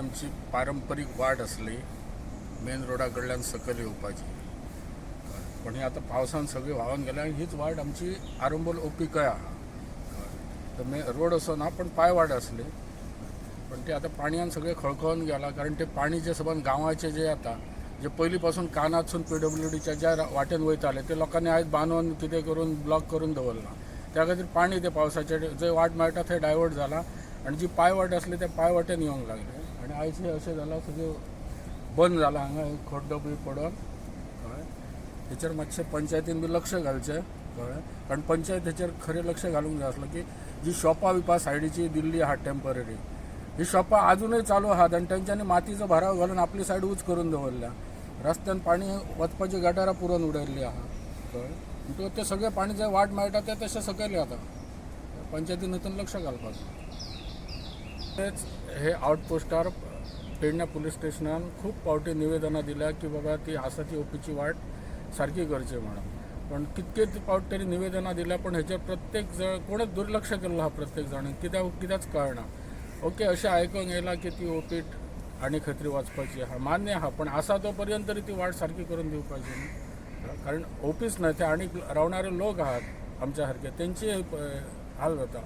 आमची पारंपरीक वाट आसली मेन रोडा कडल्यान सकयल येवपाची. पण ही आतां पावसान सगळी व्हांवन गेल्या आनी हीच वाट आमची आरंबोल ओपीकय आहा. तर मे रोड असो ना, पण पायवाट आसली, पण ते आतां पाणयान सगळें खळखळून गेला, कारण ते पाणी जे सबंद गांवाचे जे येता, जे पयलीं पासून कानातसून पीडब्ल्यूडीच्या ज्या वाटेन वयताले, ते लोकांनी आयज बांदून कितें करून ब्लॉक करून दवरलां. त्या खातीर पाणी ते पावसाचे जंय वाट मेळटा थंय डायवर्ट जाला आनी जी पायवाट आसली त्या पायवाटेन येवंक लागले आनी आयज हें अशें जालां, सगळें बंद जालां हांगा खड्डो बी पडोन. कळ्ळें? हेचेर मातशें पंचायतीन बी लक्ष घालचें. कळ्ळें? कारण पंचायत हेचेर खरें लक्ष घालूंक जाय आसलो की जी शॉपां बिपां सायडीची दिल्ली आहा टेंपररी, ही शॉपां आजुनूय चालू आहात आनी तेंच्यांनी मातीचो भराव घालून आपली सायड उंच करून दवरल्या. रस्त्यान पाणी वचपाची गटारां पुरोवन उडयल्ली आहा. कळ्ळें? म्हणटकूच तें सगळें पाणी जंय वाट मेळटा तें तशें सकयल येता. पंचायतीन हितून लक्ष घालपाक जाय. तेच हे आउटपोस्टार पेडण्या पुलीस स्टेशनान खूब फावटी निवेदनां दिल्या की बाबा ती आसा ती ओपीची वाट सारकी करची म्हणून. पण कितके फावट तरी निवेदनां दिल्या, पण हेचेर प्रत्येक जण कोणच दुर्लक्ष केल्लो आहा. प्रत्येक जाण कित्याक कित्याच कळना. ओके, अशें आयकूंक येयलां की ती ओपीट आनी खंय तरी वचपाची आहा. मान्य आहा, पण आसा तो पर्यंत तरी ती वाट सारकी करून दिवपाची न्ही? कारण ओपीच न्हय, ते आनी रावणारे लोक आहात आमच्या सारके, तेंचे हाल जाता.